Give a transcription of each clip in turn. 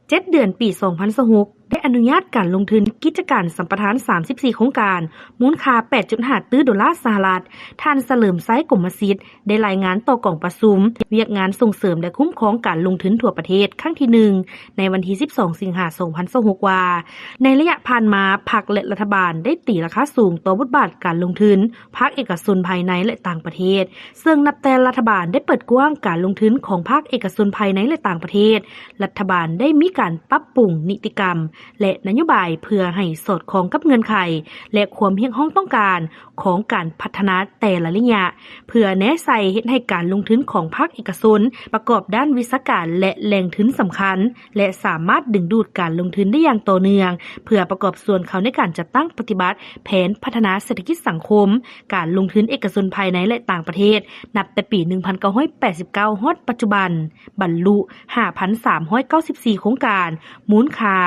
ເຈັດເດືອນປີສອງພັນຊາວຫົກ ໄດ້ອະນຸຍາດການລົງທຶນກິດຈະການສຳປະທານສາມສິບສີ່ໂຄງການ ມູນຄ່າແປດຈຸດຫ້າຕື້ໂດລາສະຫະລັດ. ທ່ານ ສະເຫຼີມໄຊ ກົມມະສິດ ໄດ້ລາຍງານຕໍ່ກອງປະຊຸມວຽກງານສົ່ງເສີມ ແລະ ຄຸ້ມຄອງການລົງທຶນທົ່ວປະເທດຄັ້ງທີໜຶ່ງ ໃນວັນທີສິບສອງ ສິງຫາ ສອງພັນຊາວຫົກ ວ່າ ໃນໄລຍະຜ່ານມາ ພັກ ແລະ ລັດຖະບານໄດ້ຕີລາຄາສູງຕໍ່ບົດບາດການລົງທຶນພາກເອກະຊົນພາຍໃນ ແລະ ຕ່າງປະເທດ, ເຊິ່ງນັບແຕ່ລັດຖະບານໄດ້ເປີດກວ້າງການລົງທຶນຂອງພາກເອກະຊົນພາຍໃນ ແລະ ຕ່າງປະເທດ, ລັດຖະບານໄດ້ມີການປັບປຸງນິຕິກຳ ແລະ ນະໂຍບາຍ ເພື່ອໃຫ້ສອດຄ່ອງກັບເງື່ອນໄຂ ແລະ ຄວາມຮຽກຮ້ອງຕ້ອງການຂອງການພັດທະນາແຕ່ລະໄລຍະ, ເພື່ອແນໃສ່ເຮັດໃຫ້ການລົງທຶນຂອງພາກເອກະຊົນປະກອບດ້ານວິຊາການ ແລະ ແຫຼ່ງທຶນສຳຄັນ ແລະ ສາມາດດຶງດູດການລົງທຶນໄດ້ຢ່າງຕໍ່ເນື່ອງ ເພື່ອປະກອບສ່ວນເຂົ້າໃນການຈັດຕັ້ງປະຕິບັດແຜນພັດທະນາເສດຖະກິດສັງຄົມ, ການລົງທຶນເອກະຊົນພາຍໃນ ແລະ ຕ່າງປະເທດ ນັບແຕ່ປີໜຶ່ງພັນເກົ້າຮ້ອຍແປດສິບເກົ້າ ຮອດປັດຈຸບັນ ບັນລຸຫ້າພັນສາມຮ້ອຍເກົ້າສິບສີ່ໂຄງການ, ມູນຄ່າ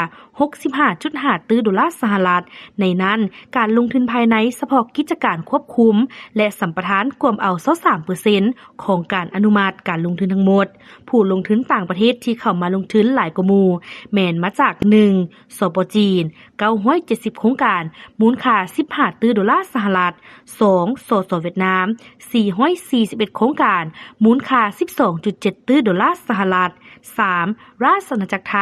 ຫົກສິບຫ້າຈຸດຫ້າຕື້ໂດລາສະຫະລັດ. ໃນນັ້ນ, ການລົງທຶນພາຍໃນສະເພາະກິດຈະການຄວບຄຸມ ແລະ ສຳປະທານກວມເອົາຊາວສາມເປີເຊັນຂອງການອະນຸມັດການລົງທຶນທັງໝົດ. ຜູ້ລົງທຶນຕ່າງປະເທດທີ່ເຂົ້າມາລົງທຶນຫຼາຍກວ່າໝູ່ ແມ່ນມາຈາກ ໜຶ່ງ ສປ ຈີນ ເກົ້າຮ້ອຍເຈັດສິບໂຄງການ, ມູນຄ່າສິບຫ້າຕື້ໂດລາສະຫະລັດ, ສອງ ສສ ຫວຽດນາມ ສີ່ຮ້ອຍສີ່ສິບເອັດໂຄງການ, ມູນຄ່າສິບສອງຈຸດເຈັດຕື້ໂດລາສະຫະລັດ, ສາມ ລາຊະອານາຈັກໄທ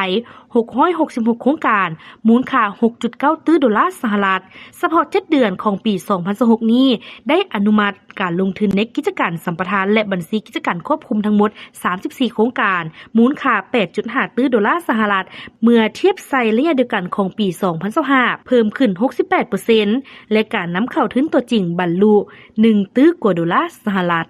ຫົກຮ້ອຍຫົກສິບຫົກໂຄງການ, ມູນຄ່າຫົກຈຸດເກົ້າຕື້ໂດລາສະຫະລັດ. ສະເພາະເຈັດເດືອນຂອງປີສອງພັນຊາວຫົກນີ້ ໄດ້ອະນຸມັດການລົງທຶນໃນກິດຈະການສຳປະທານ ແລະ ບັນຊີກິດຈະການຄວບຄຸມທັງໝົດສາມສິບສີ່ໂຄງການ, ມູນຄ່າແປດຈຸດຫ້າຕື້ໂດລາສະຫະລັດ, ເມື່ອທຽບໃສ່ໄລຍະດຽວກັນຂອງປີສອງພັນຊາວຫ້າ ເພີ່ມຂຶ້ນຫົກສິບແປດເປີເຊັນ ແລະ ການນຳເຂົ້າທຶນຕົວຈິງບັນລຸໜຶ່ງຕື້ກວ່າໂດລາສະຫະລັດ.